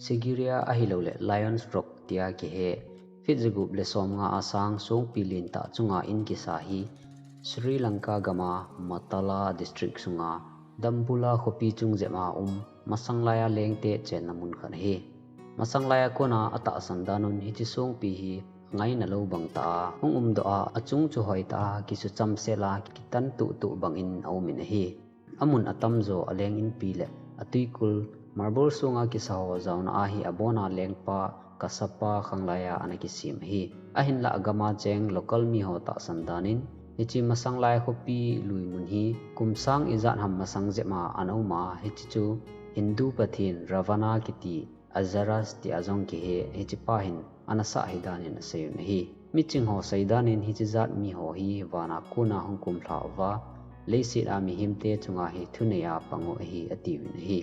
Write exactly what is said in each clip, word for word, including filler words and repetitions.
Sigiriya ahilouleh Lion's Rock tia kihe, feet jagup le somnga a sang songpi lentah chunga in kisa hi Sri Lanka gama Matala district sunga Dambulla khopi chung jep a um, masang laia lengte chenna mun khat ahi. Masang laia kona atahsan dan un hiche songpi hi angaina lou bang tah a hung umdoh a, achung chu hoitah a kisucham sel a kitan tuh tuh bangin aumin ahi. Amun atamjo aleng inpi le atuikul marble sunga kisa ho jaona a hi abona lengpa Kasapa khanglaia ana kisem ahi. Ahinlah agama cheng local miho tahsan danin, hiche masang lai khopi lui mun hi kum sang ijat ham masang jep a ana um a, hiche chu Hindu pathen Ravana kiti Azarus tia jong kihe, hichepa hin ana sah ahi danin asei un ahi. Miching ho sei danin hiche jat miho hi vana kona hung kumlha uva, leiset a mihemte chunga hi thunei a pang u ahi atiuvin ahi.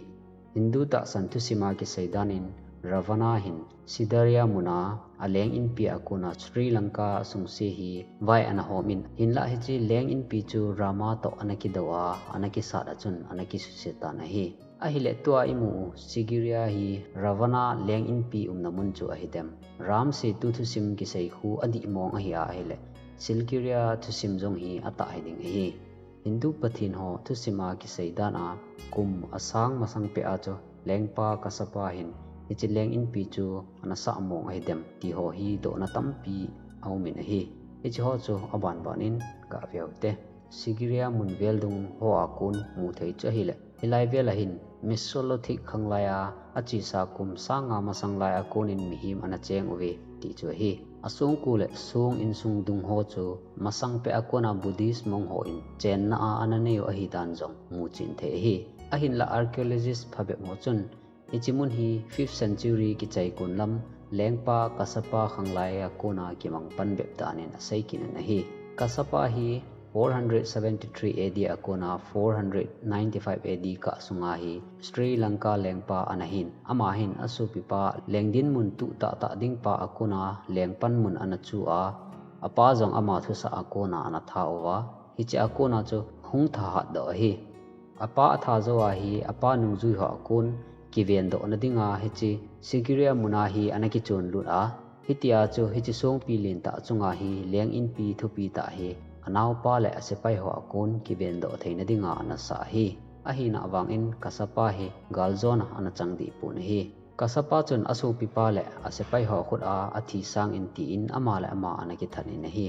Hindu tahsan thusim a kisei danin Ravana hin Sidariya muna aleng inpi a kona Sri Lanka sungse hi vai ana homin, hinlah hiche leng inpi chu Rama toh ana kidou a, ana kisat a chun ana kisuse tan ahi. Ahileh tua imu u Sigiriya hi Ravana leng inpi umna mun chu ahidem? Ram Setu thusim kisei khu adih mong ahi a ahileh, Sigiriya thusim jong hi atah hiding ahi. Hindu pathen ho thusim a kisei dan a kum asang masang peh a chu lengpa Kasapa hin hiche leng inpi chu ana sah mong ahidem ti ho hi dohna tampi aumin ahi. Hiche ho chu aban banin gah veu te. Sigiriya mun vel dung ho a kon mu thei chu ahileh, hilai vel a hin Mesolithic khanglaia achesa kum sang nga masang lai a konin mihem ana cheng uve ti chu ahi. Asongku le song insung dung ho chu masang peh a kona Buddhist monk hon chenna a ana nei u ahi dan jong muchen thei ahi. Ahinlah archaeologist phabep ho chun hiche mun hi fifth century kichai kon lam lengpa Kasapa khanglaia kona kimang pan bep danin asei kit un ahi. Kasapa hi four hundred seventy-three A D a kona four hundred ninety-five A D kah sunga hi Sri Lanka lengpa ana hin, ama hin asopipa leng dinmun tuh tahtah dingpa a kona lengpan mun ana chu a, apa jong ama thusah a kona ana tha uva, hiche a kona chu hung thahat doh ahi. Apa atha jou a hi apa nungjui ho a kon kivendohna dinga hiche Sigiriya muna hi ana kichon lut a, hitia chu hiche songpi lentah chunga hi leng inpi thupi tah hi anaopa le asepai ho a kon kivendoh theina dinga ana sah ahi. Ahina vangin Kasapa hi galjona ana chang deh pon ahi. Kasapa chun asopipa le asepai ho khut a athi sangin tin ama le ama ana kithat in ahi.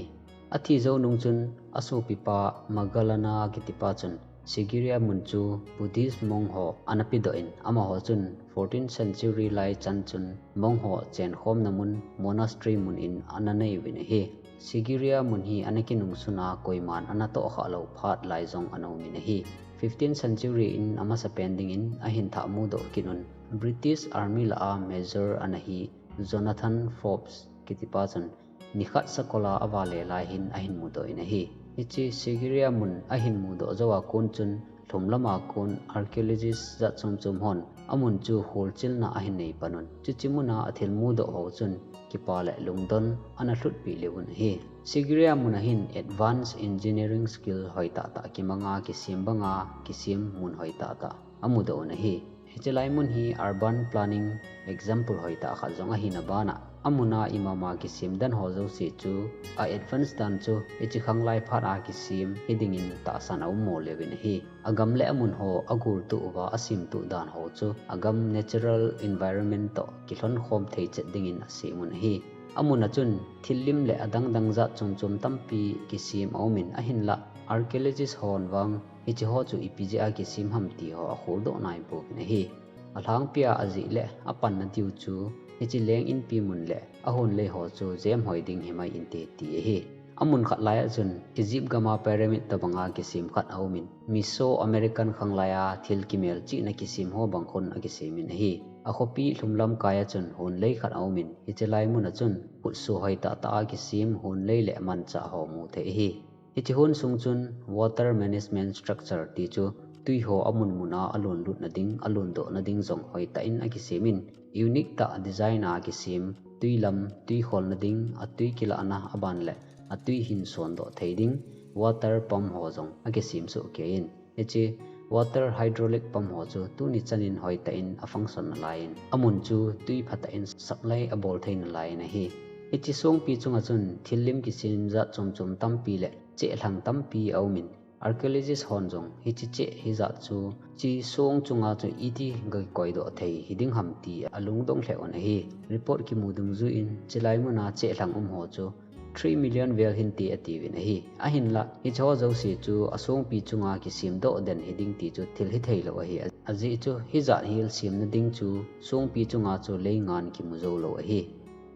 Athi jou nung chun asopipa Moggallana kitipa chun Sigiriya mun chu Buddhist monk ho ana pedoh in, amaho chun fourteenth century lai chan chun monk ho chenkhomna mun, monastery mun in ana nei uvin ahi. Sigiriya mun hi ana kinungsun a koiman ana tohkhah lou phat lai jong ana umin ahi. Fifteenth century in amasapen dingin ahin thah mudoh kit un, British Army lah a Major ana hi Jonathan Forbes kitipa chun nikhat sakol a avale lai hin ahin mudoh in ahi. Hiche Sigiriya mun ahin mudoh jou a kon chun lhumlam a kon archaeologist jat chom chom hon amun chu holchilna ahin nei pan un. Chuche muna athil mudoh ho chun kipa le lungdon ana lhutpeh lheh un ahi. Sigiriya mun a hin advanced engineering skill hoitah tah kimanga kisem banga kisem mun hoitah tah amudoh un ahi. Hiche lai mun hi urban planning example hoitah khat jong ahina bana, amuna imama kisem dan ho jouse chu a advance dan chu hiche khanglai phat a kisem hidingin tahsan aum mo leuvin ahi. Agam le amun ho agoltoh uva asemtoh dan ho chu agam natural environment toh kilhonkhom thei chet dingin asem un ahi. Amun a chun thil lim le adang dang jat chom chom tampi kisem aumin, ahinlah archaeologist hon vang hiche ho chu ipi jeh a kisem ham ti ho akholdoh nai pouvin ahi. Alhangpia ajeh le apanna diu chu hiche leng inpi mun le ahon lei ho chu jem hoi ding himai inte ti ahi. Amun khat lai a chun Egypt gama pyramid tobanga kisem khat aumin, Meso-American khanglai a thil kimelchihna kisem ho bang khun akisemin ahi. Akhopi lhumlam kai a chun honlei khat aumin, hiche lai mun a chun khutsoh hoitah tah a kisem honlei le manchah ho mu thei ahi. Hiche hon sung chun water management structure ti chu tui ho amun mun a alon lutna ding, alon dohna ding jong hoitah in akisemin, unique tah design a kisem, tui lam, tui kholna ding, atui kilahna aban le atui hin sondoh thei ding water pump ho jong akisem soh keiyin. Hiche water hydraulic pump ho chu tuni chanin hoitah in a function nalaiyin, amun chu tui phatah in supply abol thei nalaiyin ahi. Hiche songpi chunga chun thil lim kisem jat chom chom tampi le cheh lhang tampi aumin, archaeologist hon jong hiche cheh hijat chu hiche song chunga chu iti gakikoi doh thei hiding ham ti alungdong lheh un ahi. Report kimu dungjuiyin, chulai muna cheh lhang um ho chu three million vel hinte atiuvin ahi. Ahinlah, hiche ho jouse chu asongpi chunga kisem doh den hiding ti chu thil hithei lou ahi. Ajeh chu hijat hil semna ding chu songpi chunga chu leingan kimu jou lou ahi.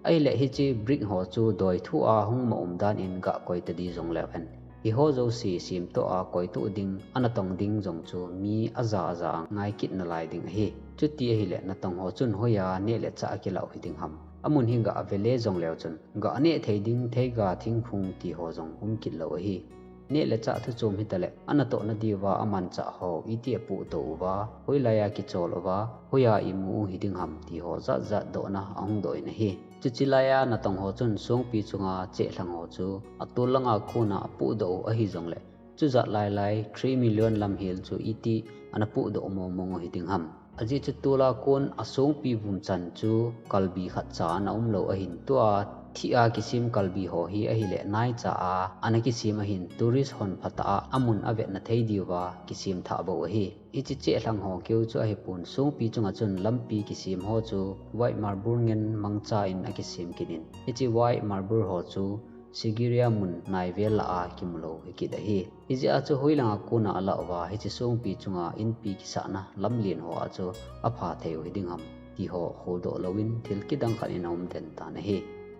Ahileh hiche brick ho chu doithu a hung ma um dan in gakoi tadi jongleu hen, hiho jouse semtoh a koitoh ding, anatong ding jong chu mi aja aja a ngai kit nalai ding ahi. Chuti ahileh natong ho chun hoiya neh le chah akilah hiding ham. Amun hi gave le jongleu chun, ganeh thei ding theiga thingphung ti ho jong um kit lou ahi. Neh le chah thuchom hitaleh, anatoh nadiuva amanchah ho iti apohdoh uva, hoilaiya kichol uva, hoiya imu u hiding ham ti ho jat jat dohna ahung doh in ahi. Chuche laiya natong ho chun songpi chunga cheh lhang ho chu atol langa kona apohdoh u ahi jongleh, chujat lailai three million lam hil chu iti ana pohdoh mong mong u hiding ham. Ajeh chu tola kon asongpi vum chan chu kalbi khatcha ana umlou ahin, tua thih a kisem kalbi ho hi ahileh naicha a ana kisem ahin, tourist hon phatah a amun avetna thei diuva kisem thah bou ahi. Hiche cheh lhang ho keu chu ahipon, songpi chunga chun lampi kisem ho chu white marble ngen mangcha in akisem kit in, hiche white marble ho chu Sigiriya mun naivel lah a kimulou hikit ahi. Hijeh a chu hoilanga kona alah uva hiche songpi chunga inpi kisahna lamlen ho a chu apha thei u hiding ham ti ho holdoh louvin thil kidang khat in aum den tan ahi.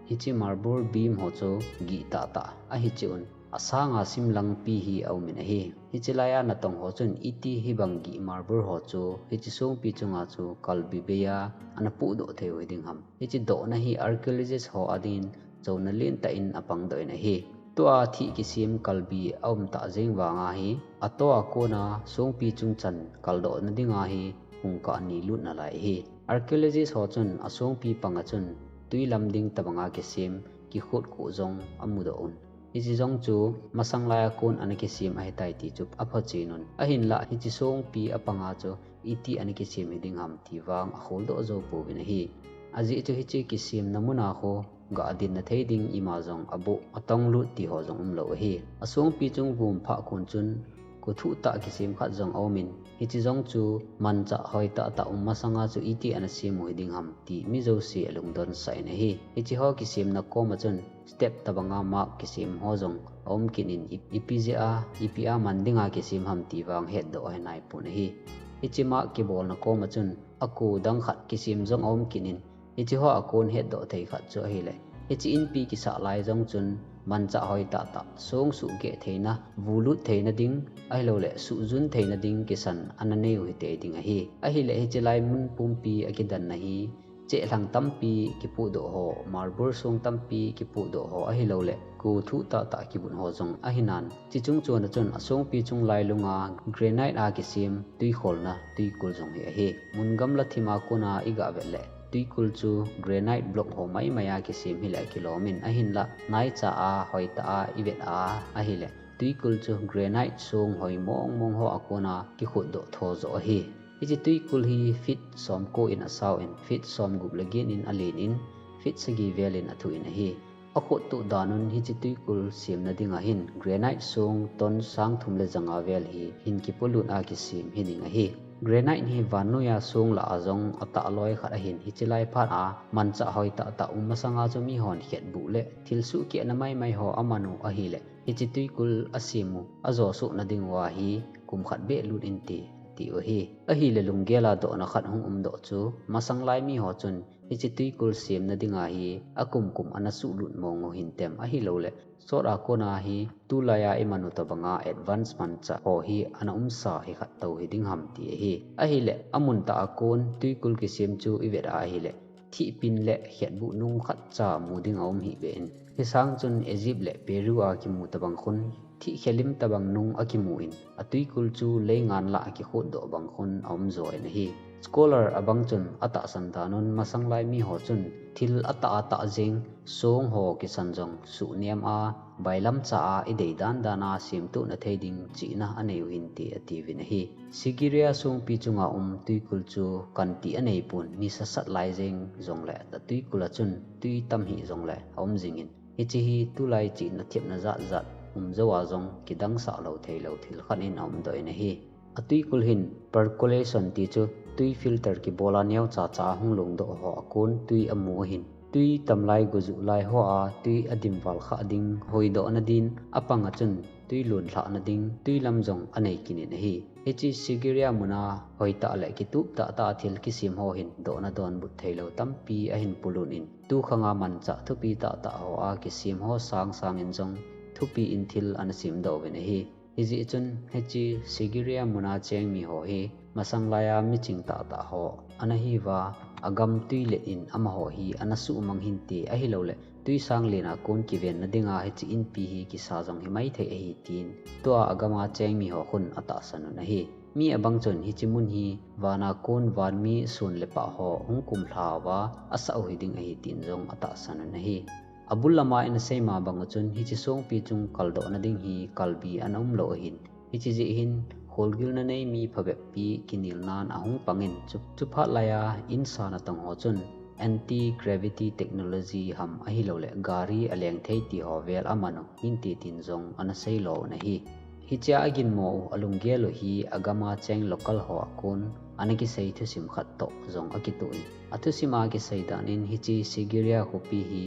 Hiche marble beam ho chu gih tahtah ahi cheh un, asanga simlangpi hi aumin ahi. Hiche laiya natong ho chun iti hibang gih marble ho chu hiche songpi chunga chu kalbi beiya ana pohdoh thei u hiding ham. Hiche dohna hi archaeologist ho adingin chouna lentah in apangdoh in ahi. Tua thih kisem kalbi aumtah jeng vanga hi, ato a kona songpi chungchan kaldohna dinga hi hung kah ni lut nalai ahi. Archaeologist ho chun asongpi panga chun twi lam ding tobanga kisem kikhut khuh jong amudoh un, hiche jong chu masang laiya kon ana kisem ahitai ti chu aphochen un. Ahinlah hiche songpi apanga chu iti ana kisem hiding ham ti vang akholdoh jou pouvin ahi. Ajeh chu hiche kisemna muna khu gadinna thei ding ima jong aboh atong lut ti ho jong umlou ahi. Asongpi chung vum phah kon chun kothuh tah kisem khat jong aumin, hiche jong chu manchah hoitahtah um masanga chu iti ana sem u hiding ham ti mi jouse alungdonsah in ahi. Hiche ho kisemna koma chun step tobanga mark kisem ho jong aum kit in, ip-, ipi jeh a, ipi a man dinga kisem ham ti vang hetdoh ahi naipon ahi. Hiche mark kibolna koma chun ako dang khat kisem jong aum kit in, hiche ho a kon hetdoh thei khat chu ahileh, hiche inpi kisah lai jong chun manchah hoitahtah, song suhgeh theina, vulut theina ding, ahilouleh suhjun theina ding kisan ana nei u hite ding ahi. Ahileh hiche lai mun pumpi akidanna hi cheh lhang tampi kipohdoh ho, marble song tampi kipohdoh ho ahilouleh kothuh tahtah kibut ho jong ahinan, hiche chung chona chun asongpi chung lailunga granite a kisem twikholna twikul jong hi ahi. Mun gamla thima kona igavet leh twikul chu granite block ho maimai a kisem hileh kilom in, ahinlah naicha a hoitah a ivet a ahileh twikul chu granite song hoi mong mong ho a kona kikhutdoh tho joh ahi. Hiche twikul hi feet somko in asao in, feet somgup le get in alen in, feet sagi vel in athuh in ahi. Akhuttoh dan un hiche twikul semna dinga hin granite song ton sang thum le janga vel hi hin kipolut a kisem hiding ahi. Granite hi vannoiya song lah a jong atah loi khat ahin, hiche lai phat a manchah hoitahtah um masanga chu mihon khetbuh le thil suhkehna maimai ho aman u ahileh, hiche twikul asem u ajosuhna dinguva hi kum khat beh lut inte, tiu ahi. Ahileh lunggel a dohna khat hung umdoh chu, masang lai miho chun hiche twikul semna dinga hi akum kum ana suhlut mong u hintem, ahilouleh sot a kona hi tulaiya iman u tobanga advance manchah ho hi ana umsa hi khat tou hiding ham ti ahi. Ahileh amun tah a kon twikul kisem chu ivet a ahileh, thihpin le khetbuh nung khatcha mu ding aum hih beh in, hisang chun Egypt le Peru a kimu tobang khun thihkhe lim tabang nung akimu in, atuikul chu leingan lah akikhut doh bang khun aum jo in ahi. Scholar abang chun atahsan dan un masang lai mi ho chun thil atah atah jeng song ho kisan jong suhnem a, bailam cha a idei dan dan a semtuh na thei ding chihna anei u hinte atiuvin ahi. Sigiriya songpi chunga um tuikul chu kantih anei pon, nisa sat lai jeng jongle atuikul a chun tui tam hih jongle aum jingin, hiche hi tulai chihna thepna jat jat um jou a jong kidangsah lou thei lou thil khat in aum doh in ahi. Atuikul hin percolation ti chu tui filter kibol a neocha cha hung lungdoh ho a kon tui amu ahin, tui tamlai gujuh lai ho a tui adim val khah ding hoidoh na din apang a chun tui lun lhah na ding tui lam jong anei kit in ahi. Hiche Sigiriya muna hoitah le kitup tahtah a thil kisem ho hin dohna donbut theilou tampi ahin pulut in, tukhang a manchah thupi tahtah ho a kisem ho sang sang in jong thupi in thil ana semdoh uvin ahi. Hijeh chun hiche Sigiriya muna cheng mi ho hi masang lai a miching tahtah ho ana hiuva, agam tui let in amaho hi ana suhmang hinte, ahilouleh tui sang len a kon kiven na dinga hiche inpi hi kisa jong himai thei ahi tin tua agam a cheng mi ho khun atahsan un ahi. Mi abang chun hiche mun hi van a kon van mi sun le pah ho hung kumlha uva asah u hiding ahi tin jong atahsan un ahi. Abul lam a ina sei ma bang u chun hiche songpi chung kaldoh na ding hi kalbi ana umlou ahin, hiche jeh hin kholgilna nei mi phabep pi kinel nan ahung pang in, chu, chuphat lai a insa natong ho chun anti-gravity technology ham ahilouleh gari aleng thei ti ho vel aman u hinte tin jong ana seilo un ahi. Hiche a aginmo u alunggel u hi agam a cheng local ho a kon ana kisei thusim khat toh jong akitoh in, athusim a kisei dan in hiche Sigiriya khopi hi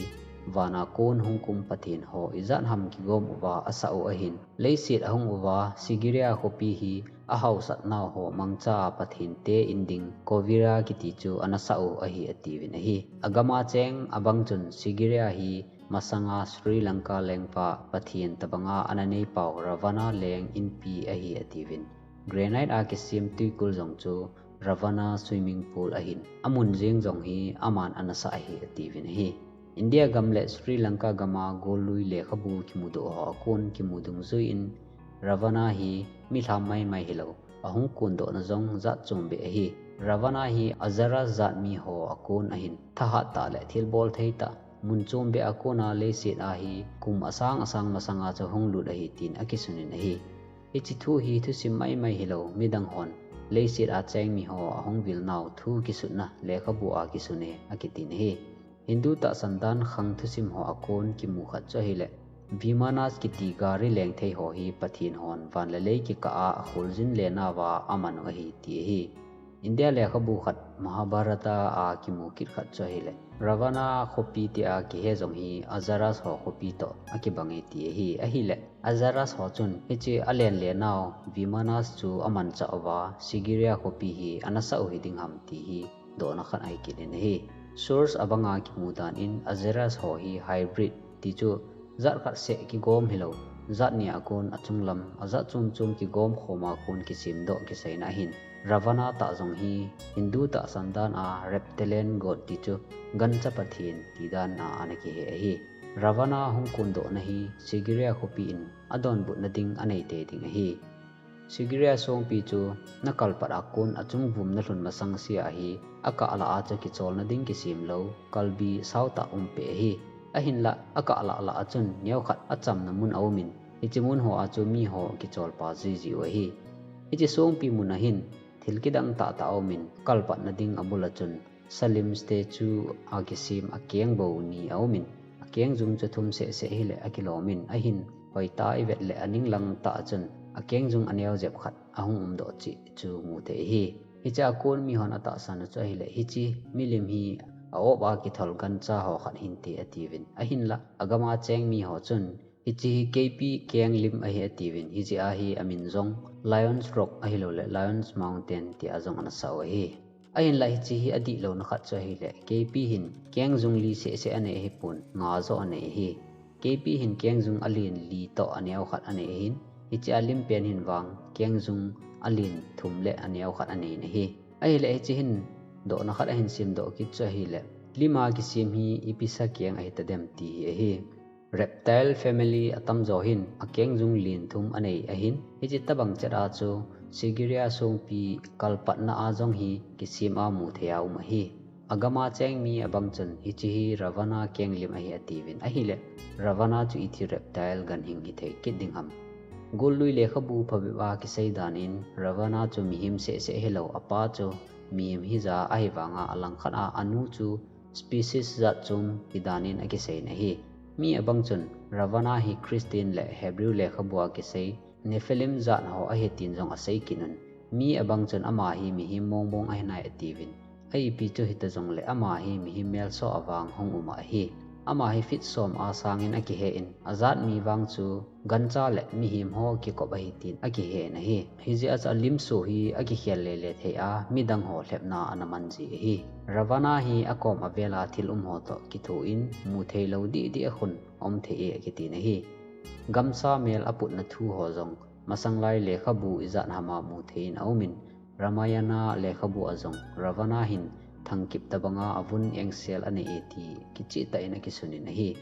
van a kon hung kum pathen ho ijat ham kigom uva asah u ahin, leiset ahung uva Sigiriya khopi hi ahaosat nau ho mangcha a pathen te in ding Kovira kiti chu ana sah u ahi atiuvin ahi. Agam a cheng abang chun Sigiriya hi masang a Sri Lanka lengpa pathen tabang a ana neipau Ravana leng inpi ahi atiuvin, granite a kisem tuikul jong chu Ravana swimming pool ahin, amun jeng jong hi aman ana sah ahi atiuvin ahi. India gam le Sri Lanka gam a gollui lekhabu kimudoh ho a kon kimu dungjui in Ravana hi milham maimai hilou, ahung kondoh na jong jat chom beh ahi. Ravana hi Ajaras jat mi ho a kon ahin, thahat tah le thilbol thei tah, mun chom beh a kon a leiset a hi kum asang asang masang a chu hung lut ahi tin akisun in ahi. Hiche thu hi thusim maimai hilou, midang hon leiset a cheng mi ho ahung vil nau thu kisutna lekhabu a kisun e akitin ahi. Hindu tahsan dan khang thusim ho a kon kimu khat chu ahileh, Vimanas kiti gari leng thei ho hi pathen hon van le lei kikah a akholjin le nauva aman u ahi ti ahi. India lekhabu khat Mahabharata a kimu kit khat chu ahileh, Ravana khopi tia kihe jong hi Ajaras ho khopi toh akibang e ti ahi. Ahileh, Ajaras ho chun hiche alen le nau Vimanas chu amanchah uva Sigiriya khopi hi ana sah u hiding ham ti hi dohna khat ahi kit in ahi. Source abang a kimu dan in Ajaras ho hi hybrid ti chu jat khat seh kigom hilou, jat ni a kon achung lam ajat chom chom kigom khom a kon kisemdoh kiseina ahin, Ravana tah jong hi Hindu tahsan dan a reptilian god ti chu gancha pathen ti dan a ana kihe ahi. Ravana hung kondoh na hi Sigiriya khopi in adonbut na ding anei tei ding ahi. Sigiriya songpi chu na kalpat a kon achung vum na lhun masang se a hi akah lah a chu kichol na ding kisem lou, kalbi sao tah um peh ahi. Ahinlah akah lah lah a chun neokhat achamna mun aum in, hiche mun ho a chu mi ho kichol pa jiji u ahi. Hiche songpi mun a hin thil kidang tah tah aum in, kalpat na ding abul a chun Salim statue a kisem akeng bou ni aum in, akeng jung chu thum seh seh hileh akilom in, ahin hoitah ivet leh aning lang tah a chun akeng jung aneo jep khat ahung umdoh cheh chu mu thei ahi. Hiche a kon mi hon atahsan u chu ahileh, hiche milim hi a-op a kithol gancha ho khat hinte atiuvin, ahinlah agam a cheng mi ho chun hiche hi keipi keng lim ahi atiuvin, hiche a hi amin jong Lion's Rock ahilouleh Lion's Mountain tia jong ana sah u ahi. Ahinlah hiche hi adihlouna khat chu ahileh, keipi hin keng jung li seh seh anei ahipon, nga joh anei ahi. Keipi hin keng jung alen li toh aneo khat anei ahin, hiche a lim pen hin vang keng jung alen thum le aneo khat anei in ahi. Ahileh hiche hin dohna khat ahin semdoh kit chu ahileh, lim a kisem hi ipi sa keng ahi tadem ti hi ahi. Reptile family atamjo hin akengjung lien thum anei ahin, hiche tabang chet a chu Sigiriya songpi kalpatna a jong hi kisem a mu thei a um ahi. Agam a cheng mi abang chun hiche hi Ravana keng lim ahi atiuvin, ahile Ravana chu ithi reptile ganhing hithei kit ding ham. Gollui lekhabu phabep a kisei dan in Ravana chu mihem sehseh hilou, apa chu mihem hija ahivanga alangkhat a anu chu species jat chom hidan in akiseiyin ahi. Mi abang chun Ravana hi Christian le Hebrew lekhabu a kisei Nephilim jat ho ahi tin jong asei kit un. Mi abang chun ama hi mihem mongmong ahinai atiuvin, a ipi chu hita jongle ama hi mihem melso a vang hung um ahi. Ama hi feet som a sangin akihen, ajat mi vang chu gancha le mihem ho kikop ahi tin akihen ahi. Hijeh a chu alimso hi akikhel lele thei a, midang ho lhepna ana man ji ahi. Ravana hi akom avel a thil um ho toh kithoin mu theilou dihdih a khun um thei e akitin ahi. Gamsa mel aputna thu ho jong masanglai lekhabu ijat ham a mu theiyin aumin, Ramayana lekhabu a jong Ravana hin thangkip tabanga avun engsel anei e ti kichehtah in akisunin ahi.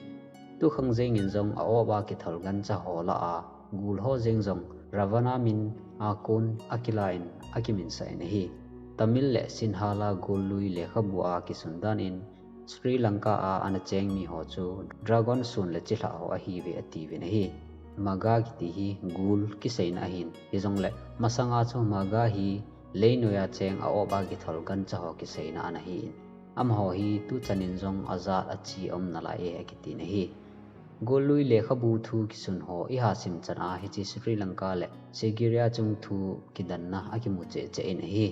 Tukhang jengin jong a-op a kithol gancha ho lah a gul ho jeng jong Ravana min a kon akilan akiminsah in ahi. Tamil le Sinhala gollui lekhabu a kisun dan in Sri Lanka a ana cheng mi ho chu dragon sun le chilhah ho ahiuve atiuvin ahi. Maga kiti hi gul kiseina ahin, hijongle masanga chu Maga hi leinoiya cheng a-op a kithol gancha ho kiseina ana hin, amaho hi tuchan in jong ajat achi aum nalai e akitin ahi. Gollui lekhabu thu kisun ho iha sim chan a hiche Sri Lanka le Sigiriya chung thu kidanna akimu cheh cheh in ahi.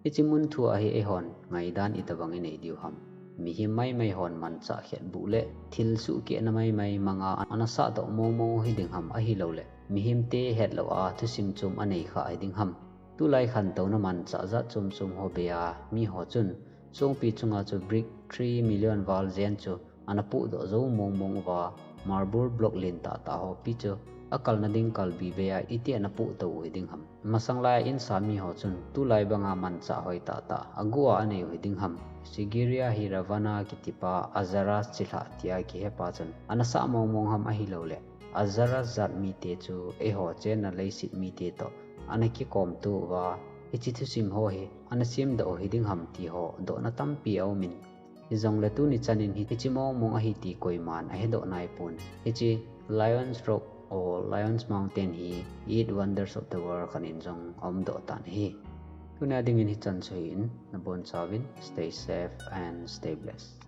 Hiche mun thu a hi eihon ngaidan itobang inei diu ham. Mihem maimai hon manchah khetbuh le thil suhkehna maimai manga ana sahdoh mongmong u hiding ham ahilouleh mihemte hetlou a thusim chom anei kha hiding ham. Tulai khantouna manchah jat chom chom ho bei a mi ho chun songpi chunga chu brick three million val jen chu ana pohdoh jou mongmong uva, marble block lentah tah ho pi chu akalna ding kalbi bei a iti ana pohtou u hiding ham. Masanglai a insa mi ho chun tulai banga manchah hoitah tah aguh a anei u hiding ham. Sigiriya hi Ravana kitipa Azaras chilhah tia kihepa chun ana sah mongmong ham ahilouleh Azaras jat mite chu eiho chenna leiset mite toh ana kikomto uva, hiche thusim ho hi ana semdoh u hiding ham ti ho dohna tampi aumin, hijongle tuni chanin hi, hiche mongmong ahi ti koiman ahedoh naipon. Hiche Lion's Rock or Lion's Mountain hi Eight Wonders of the World khat in jong aumdoh tan ahi. Tunia dingin hichan chu ahin, nabonchauvin stay safe and stay blessed.